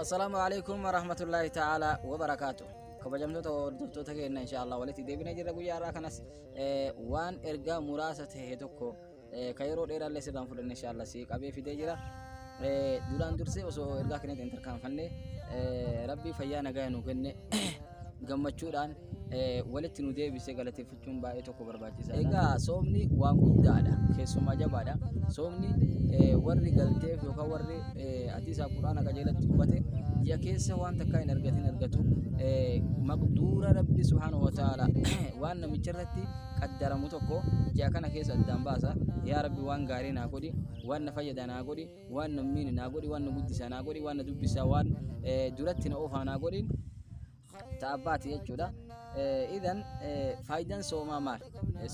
Assalaamu alaikum warahmatullaahi ta'ala wabarakaatu. Kabajamtoota hordoftoota keenya, insha Allah walitti deebinee jirra. Guyyaa irraa kanas waan ergaa muraasa ta'e tokko ka yeroo dheeraallee sirraan fudhanne insha Allah si qabee fidee jira. Duraan dursee osoo ergaa keenyatti hin tarkaanfanne, Rabbii fayyaa nagaa nu kenne, gammachuudhaan walitti nu deebisee galateeffachuun baay'ee tokko barbaachisaadha. Egaa soomni waan guddaadha. Keessumaa jabaadha. Soomni warri galteef yookaan warri hadiisa Quraana qajeelatti hubate ji'a keessa waan takkaa hin argatin argatu. Maqduura Rabbi subhaanahu wa ta'ala waan namicha irratti qaddaramu tokko ji'a kana keessa addaan baasa. Yaa Rabbi, waan gaarii naa godhi, waan na fayyada naa godhi, waan na miine naa godhi, waan na guddisa naa godhi, waan na dubbisa, waan duratti na oofaa naa godhi ta'abbaati jechuudha. Idan faayidaan soomaa maal?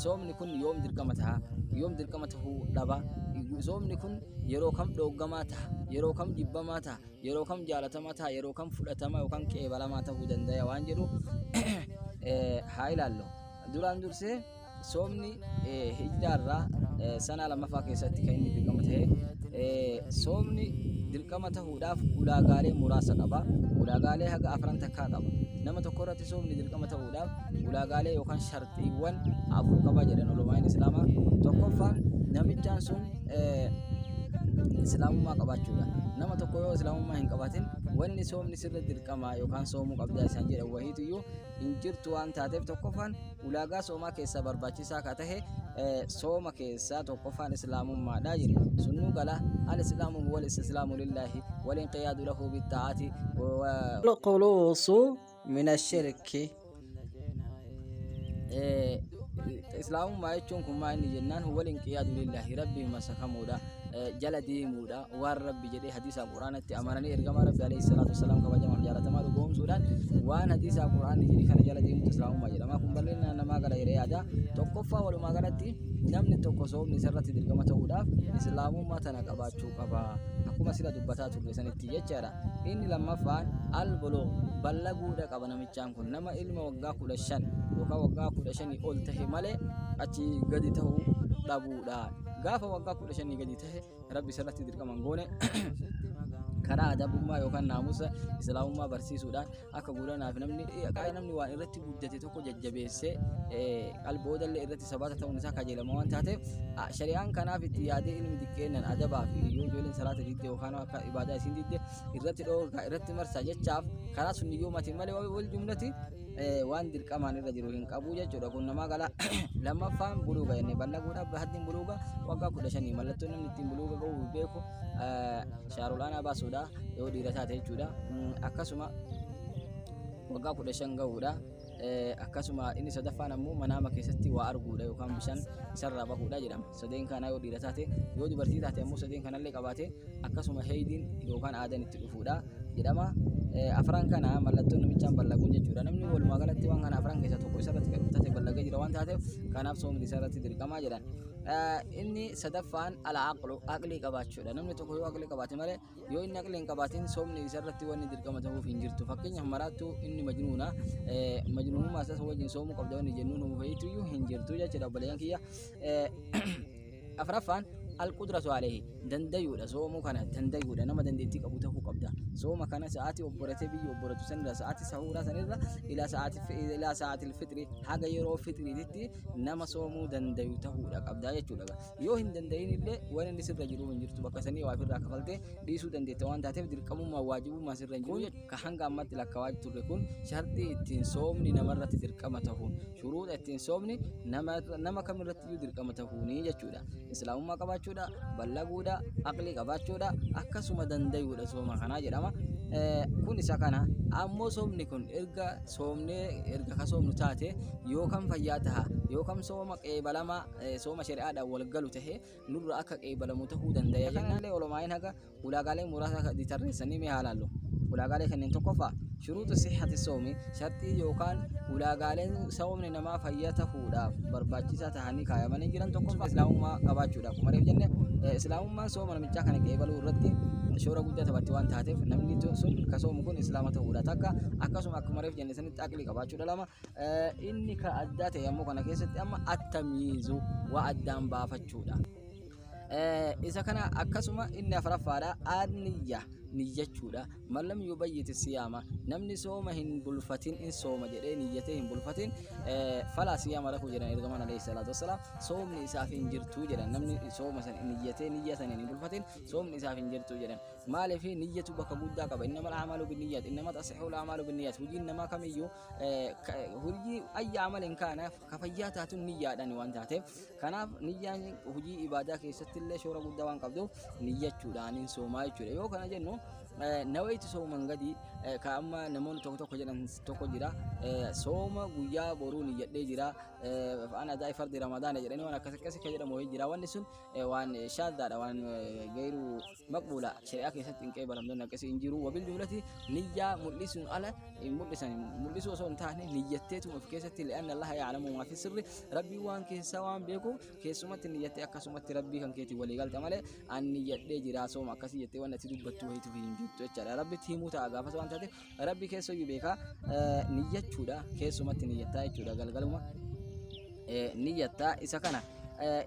Soomni kun yoom dirqama ta'a? Yoom dirqama tahuu dhaba? Soomni kun yeroo kam dhooggamaa ta'a? Yeroo kam jibbamaa ta'a? Yeroo kam jaalatamaa ta'a? Yeroo kam fudhatamaa yookaan qeebalamaa ta'uu danda'a waan jedhu haa ilaallu. Duraan dursee soomni hijraarraa sanaa lammaffaa keessatti kan inni dirqama ta'e. Soomni dirqama ta'uudhaaf ulaagaalee muraasa qaba. Ulaagaalee haga afran takkaa qaba. Nama tokko irratti soomni dirqama ta'uudhaaf ulaagaalee yookaan sharxiiwwan afur qaba jedhan ulamaan Islaamaa. Tokkoffaan namichaan sun Islaamummaa qabaachuudha. Nama tokko yoo Islaamummaa hin qabaatin, wanni soomni sirra dirqama yookaan soomuu qabdaa isaan jedhan wahiituyyuu hin jirtu waan taateef, tokkoffaan ulaagaa soomaa keessaa barbaachisaa ka tahe sooma keessaa tokkoffaan Islaamummaadha jedhe. Sunnuu gala al-islaamu huwa al-istislaamu lillaahi wal-inqiyaadu lahu bittaa'ati الخلوص من الشرك. Islaamummaa jechuun kun maa inni jennaan, huwa al-inqiyaadu lillaahi, Rabbii masakamuudha, jala deemuudha, waan Rabbi jedhee hadiisa Quraanatti amananii ergamaa Rabbi alayhi salaatu wassalaam kabajamaaf jaalatamaa dhugoomsuudhaan waan hadiisa Quraanni jedhe kana jala deemutu Islaamummaa jedhama. Kun bal'inaan namaa gala jedhee yaada. Tokkoffaa walumaa galatti namni tokko soomni isarratti dirqama ta'uudhaaf Islaamummaa tana qabaachuu qaba, akkuma sila dubbataa turre sanitti jechaadha. Inni lammaffaan al-buluugh, ballaguudha qaba. Namichaan kun nama ilma waggaa 15 yookaan waggaa 15 ol tahe malee achi gadi ta'uu dhabuudha. Gaafa waggaa 15 gadi tahe Rabbi isarratti dirqama hin goone. Karaa adabummaa yookaan naamusa Islaamummaa barsiisuudhaan akka guddanaaf namni waan irratti guddate tokko jajjabeessee qalboodallee irratti sabaata ta'uun isaa kajeelama waan taateef, shari'aan kanaaf itti yaadee ilmi diqqeennan adabaa fi yoo ijoolleen salaata didde yookaan akka ibaadaa isiin didde irratti dhoorgaa irratti marsaa jechaaf karaa sunniyyoomatiin malee wal jumlati waan dirqamaan irra jiru hin qabu jechuudha. Kun namaa gala. Lammaffaan buluuga jennee ballaguudhaaf haddiin buluuga waggaa 15. Mallattoon namni ittiin buluuga ga'uu beeku shaarolaanaa baasuudha yoo dhiira taate jechuudha. Akkasuma waggaa 15 ga'uudha. Akkasuma inni sadaffaan ammoo manaama keessatti waa arguudha yookaan bishaan isarraa bahuudha jedhama. Sadeen kanaa yoo dhiira taate. Yoo dubartii taate ammoo sadeen kanallee qabaate, akkasuma heeydiin yookaan aadaan itti dhufuudha jedhama. Afran kana mallattoon namichaan ballaguun jechuudha. Namni walumaa galatti waan kana afran keessaa tokko isarratti kan dhufu taate ballagee jira waan taateef, kanaaf soomni isarratti dirqamaa jedhan. Inni sadaffaan al-aqlu, aqlii qabaachuudha. Namni tokko yoo aqlii qabaate malee, yoo inni aqlii hin qabaatin soomni isarratti wanni dirqama ta'uuf hin jirtu. Fakkeenyaaf maraattuu inni majnuuna, majnuunummaa isaas wajjin soomuu qabda wanni jennuun hubeeytuyyuu hin jirtu jechuudha, obboleeyyan kiyya. Afraffaan al-qudratu alayhi, dandayuudha. Soomuu kana dandayuudha, nama dandeettii qabu ta'uu qabda. Sooma kana sa'aatii obboratee biyyi obboratu sanirra, sa'aatii sahuuraa sanirra ilaa sa'aatii fixri, haga yeroo fixriititti nama soomuu dandayu ta'uudha qabda jechuudha. Yoo hin dandayin illee waan inni sirra jiru hin jirtu. Bakka sanii waa ofirraa kafaltee dhiisuu dandeetta waan taateef, dirqamummaa waajibummaa sirra hin jiru. Ka hanga ammatti lakkaawaa turre kun sharxii ittiin soomni namarratti dirqama ta'uun, shuruuxa ittiin soomni nama kamirratti iyyuu dirqama ta'uuni jechuudha. Islaamummaa qabaachuudha, ballaguudha, aqlii qabaachuudha, akkasuma dandayuudha sooma kanaa jedhama. Kun isa kana. Ammoo soomni kun erga soomnee, erga ka soomnu taate, yoo kam fayyaa taha, yoo kam sooma qeebalamaa, sooma shari'aadhaan wal galu tahe nurra akka qeebalamu ta'uu dandaya jennaan, olomaayin haga ulaagaalee muraasa tarreessanii mee haa laallu. Ulaagaalee kanneen tokkoffaa shuruuxu sihhati soomi, sharxii yookaan ulaagaaleen soomni namaa fayyaa tahuudhaaf barbaachisaa tahanii kaayamanii jiran, tokkoffaa Islaamummaa qabaachuudha. Akkuma reef jenne, Islaamummaan sooma namichaa kana qeebaluu irratti shoora guddaa taphatti waan taateef, namni sun ka soomu kun Islaama ta'uudha takka. Akkasuma akkuma reef jenne sanitti aqlii qabaachuudha lama. Inni ka addaa ta'e ammoo kana keessatti amma attamiizu, waa addaan baafachuudha. Isa kana akkasuma inni afuraffaadha anniyya. niyyachuudha. Man lam yubayyit siyaama, namni sooma hin bulfatin, in sooma jedhee niyyatee hin bulfatin, falaa siyaama lahu jedhan ergamaan alayhi salaatu wassalaam. Soomni isaaf hin jirtu jedhan. Namni sooma san niyyatee niyya san hin bulfatin, soomni isaaf hin jirtu jedhan. Maaliif? Niyyatu bakka guddaa qaba. Innamal a'maalu binniyyaat, innama tasihul a'maalu binniyyaat. Hojiin namaa kamiyyuu, hojii ayya amalin kaana kafayyaa taatun niyyaadhaan waan taateef, kanaaf niyyaan hojii ibaadaa keessatti illee shoora guddaa waan qabduuf niyyachuudhaan hin soomaa jechuudha. Yoo kana jennu, nawayitu sooman gadi ka amma namoonni tokko tokko jedhan tokko jira. Sooma guyyaa boruu niyyadhee jira, ana daa'i fardi Ramadaana jedhanii waan akkas akkasii ka jedhamu wayii jira. Wanni sun waan shaaddaadha, waan gayru maqbuula, shari'aa keessatti hin qeebalamne, akkasii hin jiru. Wabil jumlati, niyyaa mul'isuun ala hin mul'isan, mul'isuu osoo hin taane niyyatteetuma of keessatti, li'anna Allaha ya'lamu maa fi sirri, Rabbii waan keessaa waan beekuuf, keessumatti niyyattee akkasumatti Rabbii kan keetiin walii galta malee, an niyyadhee jira sooma akkasii jettee waan ati dubbattu wayitu hin jirtu jechaadha. Rabbitti himuu ta'a gaafas waan taateef, Rabbi keessayyuu beekaa. Niyyachuudha, keessumatti niyyattaa jechuudha, galgaluma niyyattaa isa kana.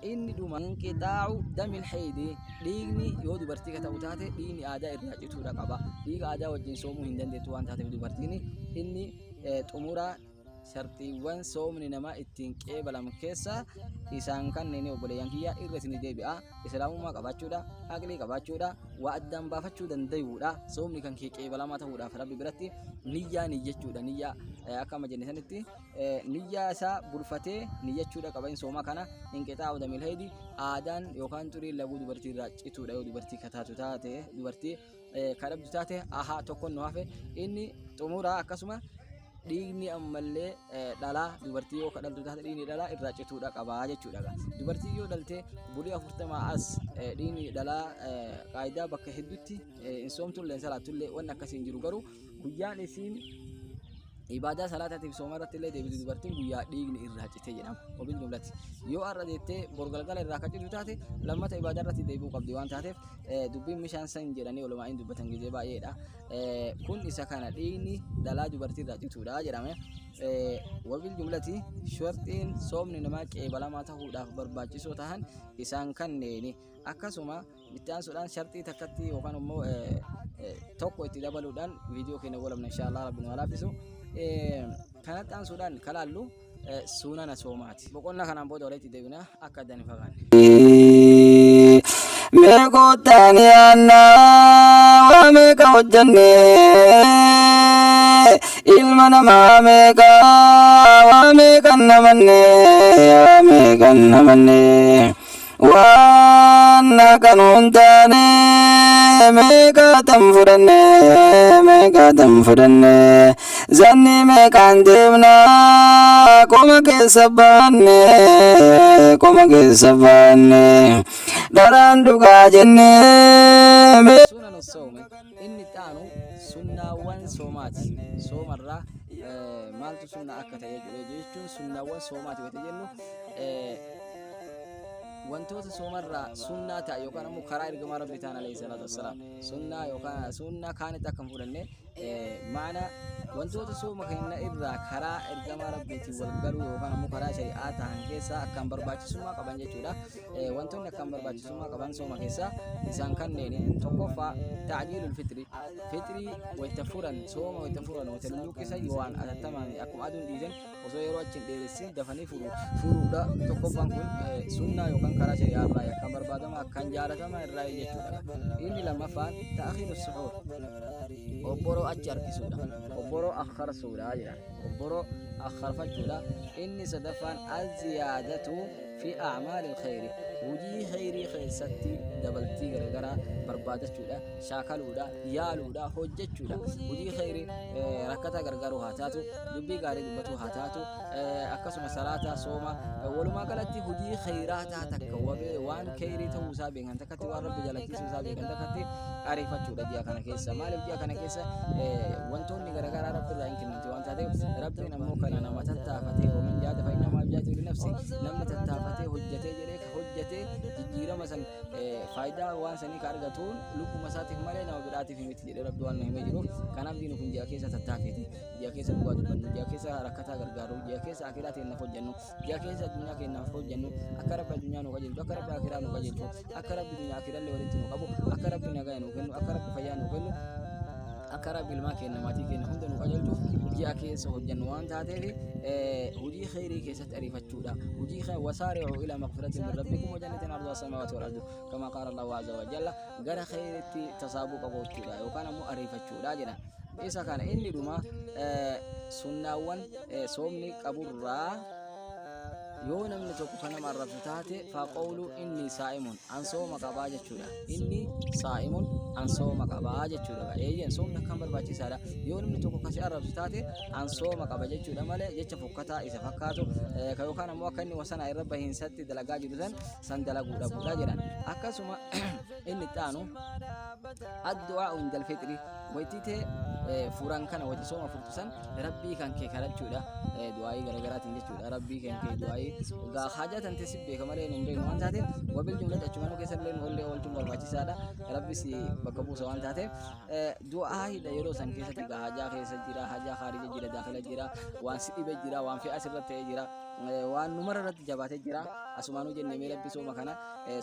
Inni dhuma inqixaacu damil haydi, dhiigni yoo dubartii ka ta'u taate dhiigni aadaa irraa cituudha qaba. Dhiiga aadaa wajjin soomuu hin dandeettu waan taateef dubartiin. Inni xumura sharxiiwwan soomni namaa ittiin qeebalamu keessa isaan kanneen, obboleeyyan kiyya, irra isin deebi'a. Islaamummaa qabaachuudha, aqlii qabaachuudha, waa addaan baafachuu dandayuudha. Soomni kan kee qeebalamaa ta'uudhaaf Rabbi biratti niyyaa niyyachuudha. Niyyaa akka amma jenne sanitti niyyaa isaa bulfatee niyyachuudha qaba in sooma kana. Inqixaa'u damil haydi, aadaan yookaan xuriin laguu dubartii irraa cituudha yoo dubartii kataatu taate, dubartii kadhabdu taate. Ahaa, tokkon nu hafe, inni xumuraa. Akkasuma dhiigni ammallee dhalaa dubartii yoo kadhaltu taate dhiigni dhalaa irraa cituudha qabaa jechuudha. Dubartii yoo dhalte bulii 40 as dhiigni dhalaa qaayidaa bakka hedduutti hin soomtullee hin salaattullee, wanni akkasii hin jiru. Garuu guyyaan isiin ibaadaa salaataatiif sooma irratti illee deebitu dubartiin guyyaa dhiigni irraa cite jedhama. Wabil jumlati, yoo har'a deettee bor galgala irraa ka citu taate, lammata ibaadaa irratti deebi'uu qabdi waan taateef, dubbiin bishaan san jedhanii olumaa'iin dubbatan gizee baay'eedha. Kun isa kana, dhiigni dhalaa dubartii irraa cituudha jedhame. Wabil jumlati, sharxiin soomni namaa qeebalamaa ta'uudhaaf barbaachisoo ta'an isaan kanneeni. Akkasuma itti aansuudhaan sharxii takkatti yookaan immoo tokko itti dabaluudhaan viidiyoo keenya goolabna, insha Allah Rabbi nu haa laaffisu. Kanatti aansuudhaan kalaallu sunana soomaati. Boqonnaa kanaan booda walitti deebina, akka addaan hin fagaanne. Meeqotaan yaannaa, waa meeqa hojjenne, ilma namaa meeqa, waa meeqan namanne, waa meeqan namanne, waan akka nuun taane meeqaatam fudhanne, meeqaatam fudhanne, zanni meeqaan deemna, qoma keessa baanne, qoma keessa baanne, dharaan dhugaa jenne. Sunanu soomi, inni itti aanu sunnaawwan soomaati. Soomarraa maaltu sunna akka ta'e jechuudha. Jechuun sunnaawwan soomaati wayita jennu, wantoota soomarraa sunnaa ta'e yookaan ammoo karaa ergamaa Rabbi ta'an alayhi salaatu wassalaam, sunnaa yookaan sunnaa kaanitti akka hin fudhanne, maana wantoota sooma keenya irraa karaa ergamaa Rabbiitiin wal galuu yookaan ammoo karaa shari'aa ta'an keessaa akkaan barbaachisummaa qaban jechuudha. Wantoonni akkaan barbaachisummaa qaban sooma keessaa isaan kanneen. Tokkoffaa, ta'jiilul fixri, fixrii wayita furan, sooma wayita furan, wayita lulluqqisan, waan atattamaan akkuma aduun dhiiten osoo yeroo achi hin dheeressin dafanii furuudha. Tokkoffaan kun sunnaa yookaan karaa shari'aa irraa akkaan barbaadama, akkaan jaalatama irraa jechuudha. Inni lammaffaan ta'akhiiru suhuur, obboroo achi harkisuudha, obboroo akharsuudha jedha, obboroo akharfachuudha. Inni sadaffaan azziyaadatu fi a'maali khayri, hojii khayrii keessatti dabaltii garagaraa barbaadachuudha, shaakaluudha, yaaluudha, hojjechuudha. Hojii khayrii rakkataa gargaaruu haa taatu, dubbii gaarii dubbatuu haa taatu, akkasuma salaata, sooma, walumaa galatti hojii khayraa taa takka wabee waan khayrii ta'uu isaa beekan takkatti, waan Rabbi jaalachiisuu isaa beekan takkatti ariifachuudha ji'a kana keessa. Maaliif? Ji'a kana keessa wantoonni garagaraa Rabbi irraa hin kennamti waan taateef, Rabbiin ammoo kana nama tattaafatee waman jaada fa innamaa yujaahidu linafsi namni tattaafatee hojjatee jedhee ka hojjatee jijjiirama san faayidaa waan sanii ka argatuun lubbuma isaatiif malee nama biraatiif miti jedhee Rabbi waan nu himee jiruuf kanaaf diinu kun ji'a keessa tattaafeeti ji'a keessa dhugaa dubbannu ji'a keessa rakkataa gargaaru ji'a keessa akiraa teennaaf hojjannu ji'a keessa addunyaa keenyaaf hojjannu akka Rabbi addunyaa nu qajeelchu akka Rabbi akiraa nu qajeelchu akka Rabbi dunyaa akirallee walitti nu qabu akka Rabbi nagaa nu kennu akka Rabbi fayyaa nu kennu akka Rabbi ilmaan keenya maatii keenya hunda nu qajeelchuuf ji'a keessa hojjannu waan taateef hojii kheyrii keessatti ariifachuudha. Hojii wasaari'u ila maghfiratin min rabbikum wa jannatin arduha samaawaati wal ardu kama qaala Allahu azza wa jalla gara kheyritti tasaabuu qabachuudha yookaan ammoo ariifachuudha jedha. Isa kana inni dhuma sunnaawwan soomni qaburraa yoo namni tokko kan nama arrabsu taate faqawlu inni saa'imun an sooma qabaa jechuudha. Inni saa'imun an sooma qabaa jechuudha. Eeyyeen soomni akkaan barbaachisaadha. Yoo namni tokko kasi arrabsu taate an sooma qaba jechuudha malee jecha fokkataa isa fakkaatu ka yookaan ammoo akka inni wasana irra bahiinsatti dalagaa jiru san dalaguu dhabuudha jedhan. Akkasuma inni itti aanu addu'aa indal fixri wayititee furan kana wayita sooma furtu san Rabbii kan kee kadhachuudha. Du'aayii garaagaraatiin jechuudha. Rabbii kan kee du'aayii egaa haajaa tante si beeka malee nu hin beeknu waan taateef wabil jumlatti achumanuu keessa illee nu ollee oolchuun barbaachisaadha. Rabbi si bakka buusa waan taateef du'aayiidha yeroo san keessatti egaa haajaa keessa jira, haajaa khaarija jira, daakila jira, waan si dhibe jira, waan fe'aa sirra ta'e jira, waan numara irratti jabaatee jira. Asumaanuu jennee mee Rabbi sooma kana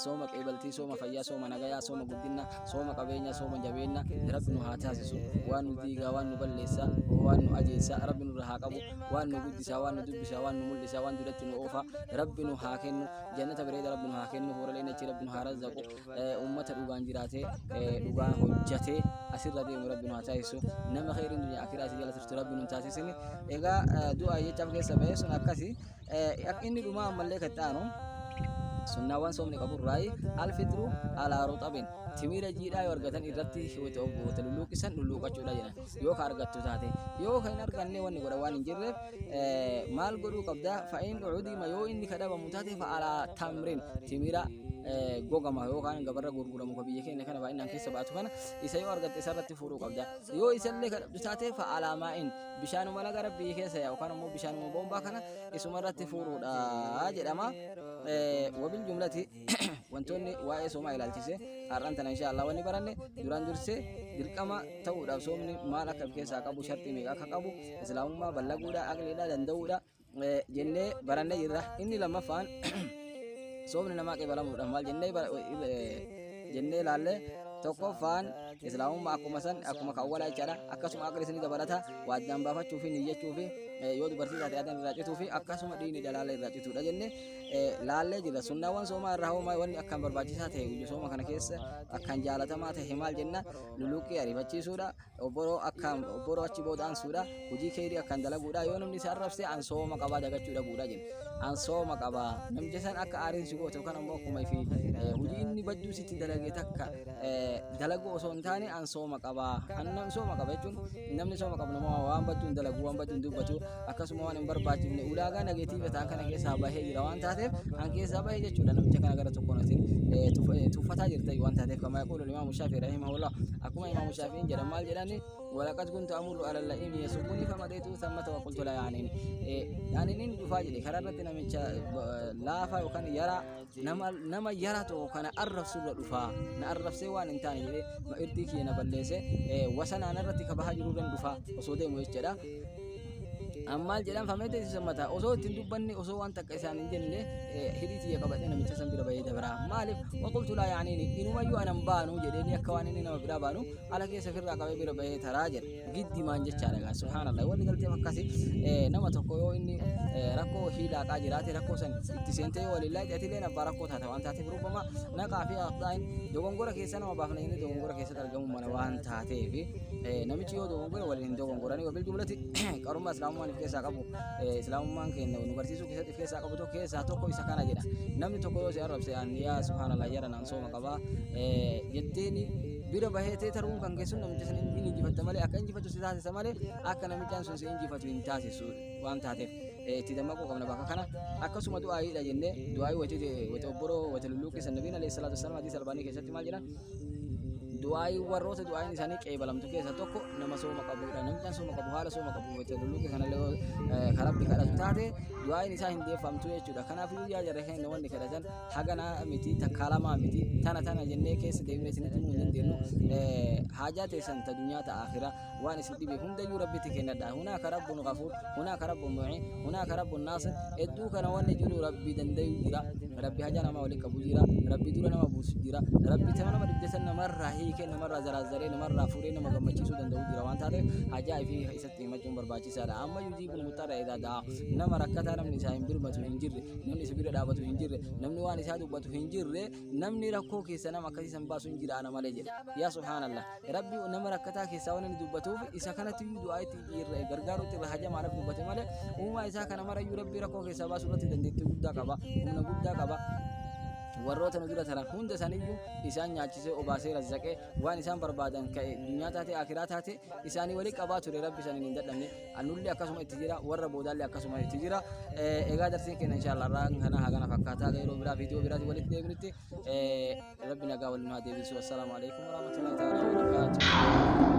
sooma qeebaltii, sooma fayyaa, sooma nagayaa, sooma guddinna, sooma qabeenya, sooma jabeenna Rabbi nu haa taasisu. Waan nu diigaa, waan nu balleessaa, waan nu ajeessaa Rabbi nurra haa qabu. Waan nu guddisaa, waan nu dubbisaa, waan nu mul'isaa, waan duratti nu oofa Rabbi nu haa kennu. Jannata bareeda Rabbi nu haa kennu. Horaleen achi Rabbi nu haa razzaqu. Ummata dhugaan jiraatee dhugaan hojjatee asirra deemu Rabbi nu haa taasisu. Nama kheyriin dunyaa akiraa isii jala turtu Rabbi nu hin taasisini. Egaa du'aa jechaaf keessa bahee sun akkasi. Inni dhumaa ammallee kan itti aanu sunnaawwan soomni qabu irraayi alfitru alaa ruxabin timira jiidhaa yoo argatan irratti wata lulluuqisan lulluuqachuudha jedhan yoo ka argattu taate yoo ka hin arganne wanni godha waan hin jirreef maal godhuu qabda fa'in cudima yoo inni ka dhabamu taate fa'alaa tamrin timira gogama yookaan gabarra gurguramu ka biyya keenya kana baay'inaan keessa baatu kana isa yoo argatte isarratti fuudhuu qabda yoo isallee ka dhabdu taate fa'alaa maa'in bishaanuma laga Rabbii keessa yaa'u yookaan immoo bishaanuma boombaa kana isuma irratti fuudhuudha jedhama. Wabil jumlati wantoonni waa'ee soomaa ilaalchise har'aan tana insha Allah wanni baranne duraan dursee dirqama ta'uudhaaf soomni maal akka of keessaa qabu sharxii meeqa akka qabu islaamummaa ballaguudha aqliidha danda'uudha jennee barannee jirra. Inni lammaffaan soomni namaa qeebalamuudhaaf maal jennee jennee ilaalle tokkoffaan islaamummaa akkuma san akkuma kan awwalaa jechaadha akkasuma aqli ni dabalata waa addaan baafachuu fi niyyachuu fi yoo dubartii taate aadaan irraa cituu fi akkasuma dhiigni dhalaala irraa cituudha jennee laallee jirra. Sunnaawwan soomaa irraa hoo wanni akkaan barbaachisaa ta'e guyyaa sooma kana keessa akkaan jaalatamaa ta'e maal jenna luluqqii ariifachiisuudha obboroo akkaan obboroo achi booda ansuudha hojii keerii akkaan dalaguudha yoo namni isa arrabse an sooma qabaa dagachuu dhabuudha jenna. An sooma qabaa namicha san akka aariin si goote yookaan ammoo akkuma fi hojii inni badduu sitti dalage takka dalaguu osoo hin taane an sooma qabaa an nam sooma qaba jechuun namni sooma qabu nama waan badduu hin dalagu waan badduu hin dubbatu akkasuma waan hin barbaachifne ulaagaa nageetiifa ta'an kana keessaa bahee jira waan taateef an keessaa bahee jechuudha namicha kana gara tokkoon atiin tuffataa jirta waan taateef kama yaquulu imaamu Shaafii rahimahullah akkuma imaamu Shaafiin jedhan maal jedhani walaqad kuntu amurru ala la'iimi yasubuni famadaytu thammata wa qultu la yaanini ani nin dhufaa jedhe karaa irratti namicha laafaa yookaan yaraa nama yaraa tokko kana arrabsurra dhufaa na arrabsee waan hin taane jedhee irdii kiyya na balleesse wasanaan irratti kabahaa jirurran dhufaa osoo deemu jechuudha. Ammaal jedhan fameete isa mataa osoo ittiin dubbanne osoo waan takka isaan hin jenne hidhii tiyya qabadhee namicha san bira bahee dabraa maaliif waqultu laa yaaniini inumayyuu anan baanu jedheeni akka waan inni nama biraa baanu ala keessa ofirraa qabee bira bahee taraa jedha giddi maan jechaadha gaa subhaanallah walli galteef akkasi nama tokko yoo inni rakkoo hiilaaqaa jiraate rakkoo san itti seentee yoo waliin laayite atileen abbaa rakkoo taata waan taateef rubama naqaa fi aqxaayin dogongora keessa nama baafna inni dogongora keessatti argamu mana waan taateef namichi yoo dogongora waliin hin dogongoranii wabil jumlati qarummaa islaamummaan of keessaa qabu islaamummaan keenya nu barsiisuu keessatti of keessaa qabu tokko keessaa tokko isa kana jedha namni tokko yoo si arrabse an yaa subhaanallah yara naan sooma qabaa jetteeni bira bahee tee taruun kan keessun namicha san hin injifatta malee akka injifatu si taasisa malee akka namichaan sun si injifatu hin taasisu waan taateef itti dammaquu qabna bakka kana akkasuma du'aayiidha jennee du'aayii wayita obboroo wayita lulluuqqisa nabiin alayhi salaatu wassalaam hadiisa albaanii keessatti maal jedhan Du'aa'ii warroota du'aa'iin isaanii qeebalamtu keessa tokko nama sooma qabuudha. Namni sooma qabu haala sooma qabu wayita lulluqe kanallee kan Rabbi kadhatu taate du'aa'iin isaa hin deeffamtu jechuudha. Kanaafuu yaa jarra keenya wanni kadhatan hagana miti, takkaa lamaa miti, tana tana jennee keessa deemnee isinitti himuu hin dandeenyu. Haajaa teessan ta dunyaa ta akhiraa waan isin dhibe hundayyuu Rabbitti kennadha. Hunaaka rabbun ghafuur, hunaaka rabbun mu'iin, hunaaka rabbun naasir. Hedduu kana wanni jiru Rabbi dandayu jira. Rabbi hajaa namaa waliin qabu jira. Rabbi dura nama buusu jira. Rabbi tama nama dhibde san namarraa hiikee, namarraa zaraazaree, namarraa fuudhee nama gammachiisuu danda'u jira waan taateef hajaa ifii isatti himachuun barbaachisaadha. Amma yujiibul muxxarra idaa da'a. Nama rakkataa namni isaa hin birmatu hin jirre, namni isa bira dhaabatu hin jirre, namni waan isaa dubbatu hin jirre, namni rakkoo keessa nama akkasii san baasu hin jira ana malee jedhe. Yaa subhaanallah. Rabbi nama rakkataa keessaa waan inni dubbatuuf isa kanatti iyyuu du'aa itti irra gargaaruutti irra hajamaadhaaf dubbate malee uumaa isaa kana marayyuu Rabbi rakkoo keessaa baasuu irratti dandeettii guddaa qaba, humna guddaa qaba. Warroota nu dura taran hunda isaaniiyyuu isaan nyaachisee, obaasee, razzaqee, waan isaan barbaadan ka'e dunyaa taate akiraa taate isaanii walii qabaa ture. Rabbi isaaniin hin dadhabne. Anullee akkasuma itti jira, warra boodaallee akkasuma itti jira. Egaa darsiin keenya inshallah irraa kana hagana fakkaataa. Yeroo biraa viidiyoo biraatiin walitti deebinutti Rabbi nagaa waliin haa deebisu. Assalaamu alaikum warahmatullahi ta'ala wabarakaatuh.